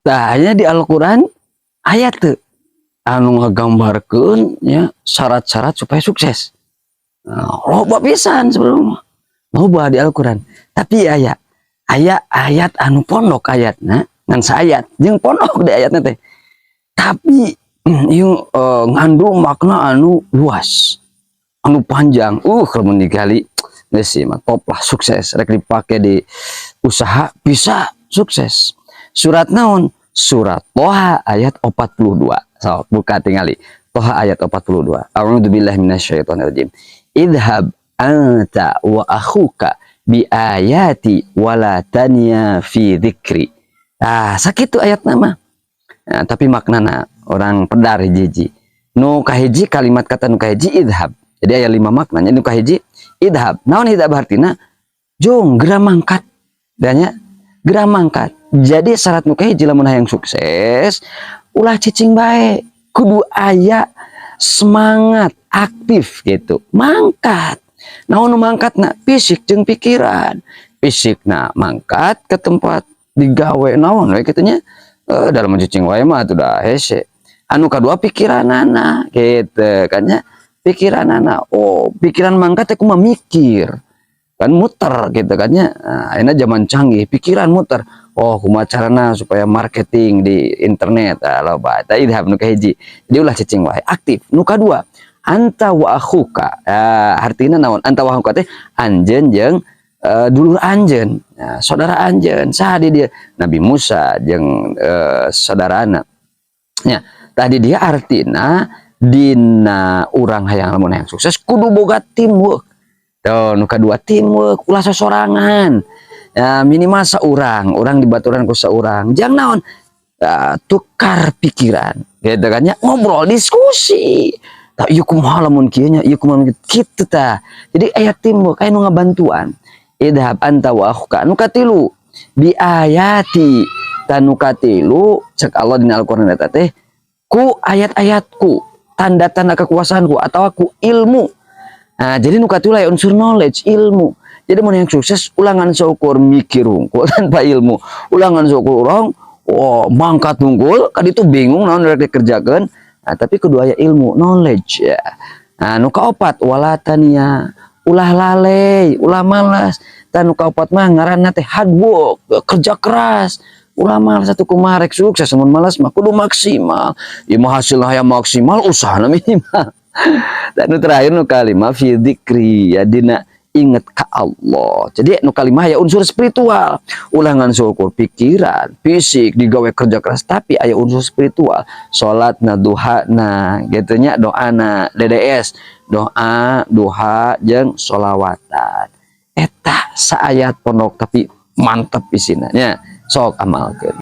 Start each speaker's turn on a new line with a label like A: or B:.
A: Tah, nya di Al-Qur'an aya teu anu ngagambarkeun nya syarat-syarat supaya sukses? Nah, loba pisan sebelum loba di Al-Qur'an. Tapi aya aya ayat anu pondok, ayatna ngan saayat jeung pondok di ayatna teh. Tapi ieu ngandung makna anu luas, anu panjang. Kalau digali geus sih mah top lah, sukses. Rek dipake di usaha bisa sukses. Surat naon? Surat Toha ayat 42. So, buka tingali. Toha ayat 42. A'udzubillahi minasyaitonirrajim. Idhab anta wa akhuka bi ayati wala taniya fi dzikri. Ah, sakitu ayat nama. Nah, tapi maknana urang pedar hiji-hiji. Nu kahiji, kalimat kata nu kahiji idhab. Jadi aya lima maknanya. Nu kahiji idhab. Naon idhab artina? Jung geura mangkat. Danya geura mangkat. Jadi syarat nu kahiji lamun hayang sukses ulah cicing bae. Kudu aya semangat, aktif gitu. Mangkat. Naon nu mangkatna? Fisik jeung pikiran. Fisikna mangkat ke tempat digawe naon we kitu nya. Dalam cicing wae mah atuh da hese. Anu kadua pikiranana gitu kan nya. Pikiranana, oh, pikiran mangkat teh kumaha? Mikir. Kan muter gitu kan nya. Nah, ayeuna zaman canggih, pikiran muter. Oh, kumaha carana supaya marketing di internet? Ah, loba. Eta idhab nu kahiji. Jadi ulah cicing wae, aktif. Nu kadua, anta wa akhuka. Ah, artina naon? Anta wa akhuka teh anjeun jeung dulur anjeun. Nah, saudara anjeun. Saha di dieu? Nabi Musa jeung saudarana. Nya, tadi dia artina dina urang hayang, lamun hayang sukses kudu boga teamwork. Tuh, nu kadua teamwork, ulah sosorangan. Ya, minimal saurang, urang dibaturan ku saurang. Jang naon? Tukar pikiran gitu kan ya, ngobrol, diskusi. Tah, ieu kumaha lamun kieu nya, ieu kumaha lamun kitu tah. Jadi aya teamwork, aya nu ngabantuan. Idhab anta wa akhuka. Nu katilu bi ayati. Tah, nu katilu cek Allah dina Al-Qur'an eta teh ku ayat-ayatku, tanda-tanda kekuasaanku atau ku ilmu. Nah, jadi nu katilu aya unsur knowledge, ilmu. Jadi mun yang sukses ulah ngan saukur mikir hungkul tanpa ilmu. Ulah ngan saukur urang, oh, mangkat hungkul, kan itu bingung naon rek dikerjakeun. Nah, tapi kudu aya ilmu, knowledge ya. Nah, nu kaopat wala taniya, ulah lalai, ulah malas. Tah, nu kaopat mah ngaranna teh hard work, kerja keras. Ulah malas atuh, kumaha rek sukses mun malas mah? Kudu maksimal. Ieu mah hasilna hayang maksimal, usahana minimal. Dan nu terakhir nu kalima fi dzikri, ya dina inget ka Allah. Jadi nu kalima ya unsur spiritual. Ulah ngan saukur pikiran, fisik digawe kerja keras, tapi aya unsur spiritual. Salat na, duha na gitu nya, doa na, DDS, doa, duha jeung sholawatan. Eta saayat pondok tapi mantep isina nya. Sok amalkeun.